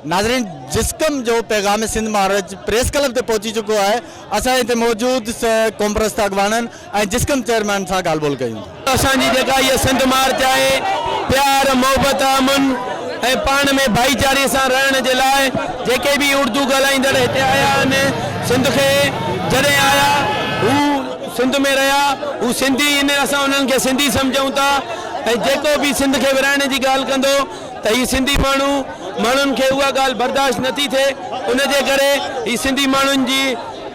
ناظرين جسقم جو پيغام سنڌ مارچ پريس ڪلب تي پهچي چڪو آهي اسان هتي موجود قومپرست اڳواڻن ۽ جسقم چيئرمين سان ڳالهه ٻولهه ڪيون ٿا. اسان جي جيڪا هيء سنڌ مارچ آهي پيار محبت امن ۽ پاڻ ۾ ڀائيچاري سان رهڻ جي لاء جيڪي به اردو ڳالهائيندڙ هتي آيا آهن سنڌ کي جڏهن آيا هو سنڌ ۾ رهيا هو سنڌي آهن اسان انهن کي سنڌي سمجهون ٿا ۽ جيڪو به سنڌ کي ورهائڻ جي ڳالهه ڪندو ته هي سنڌي ماڻهو ماڻهن کي اها ڳالهه برداشت نه ٿي ٿئي ان جي ڪري هي سنڌي ماڻهن جي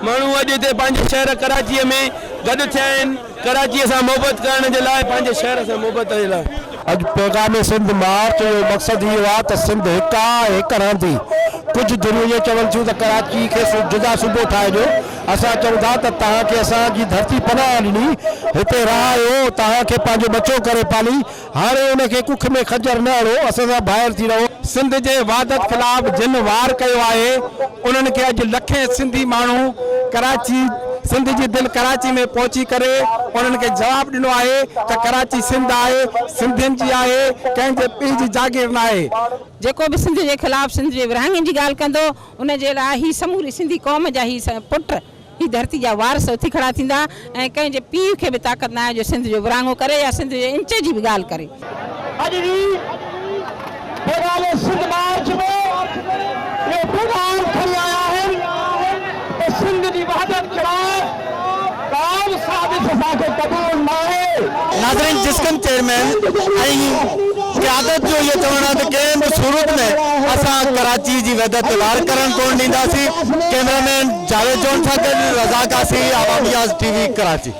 ماڻهو اڄ هتي پنهنجي شهر ڪراچيء ۾ گڏ ٿيا آهن ڪراچيء سان محبت ڪرڻ جي لاء پنهنجي شهر سان محبت جي لاء. اڄ پيغام سنڌ مارچ جو مقصد اهو آهي ته سنڌ هڪ آهي ۽ هڪ رهندي. ڪجهه ڌريون اهو چون ٿيون ته ڪراچي کي جدا صوبو ٺاهي ڏيو، اسان چئون ٿا ته توهان کي اسان جي ڌرتي پناهه ڏني، هتي رهايو، توهان کي پنهنجو ٻچو ڪري پالي، هاڻي ان کي ڪک ۾ خنجر نه هڻو، اسان سان ڀائر ٿي رهو. سنڌ جي وحدت خلاف جن وار ڪيو آهي انهن کي اڄ لکين سنڌي ماڻهو ڪراچي سنڌ جي دل ڪراچي ۾ پهچي ڪري انهن کي جواب ڏنو آهي ته ڪراچي سنڌ آهي سنڌين جي آهي ڪنهن جي پيء جي جاگير ناهي. جيڪو به سنڌ جي خلاف سنڌ جي ورهاڱي جي ڳالهه ڪندو ان جي لاء هي سموري سنڌي قوم جا هي پٽ هي ڌرتي جا وارث اٿي کڙا ٿيندا ۽ ڪنهن جي پيء کي به طاقت ناهي جو سنڌ جو ورهاڱو ڪري يا سنڌ جي انچ جي به ڳالهه ڪري. اڄ جي پيغام سنڌ مارچ ۾ اهو پيغام کڻي آيا آهن ته سنڌ جي وحدت خلاف ڪا به سازش اسان کي قبول ناهي. ناظرين جسقم چيئرمين ۽ قيادت جو اهو چوڻ آهي ته ڪنهن به صورت ۾ اسان ڪراچي جي وحدت تي وار ڪرڻ ڪونه ڏينداسين، ڪئميرا مين جاويد جوڻ سان گڏ رزاق عاصي، عوامي آواز ٽي وي، ڪراچي.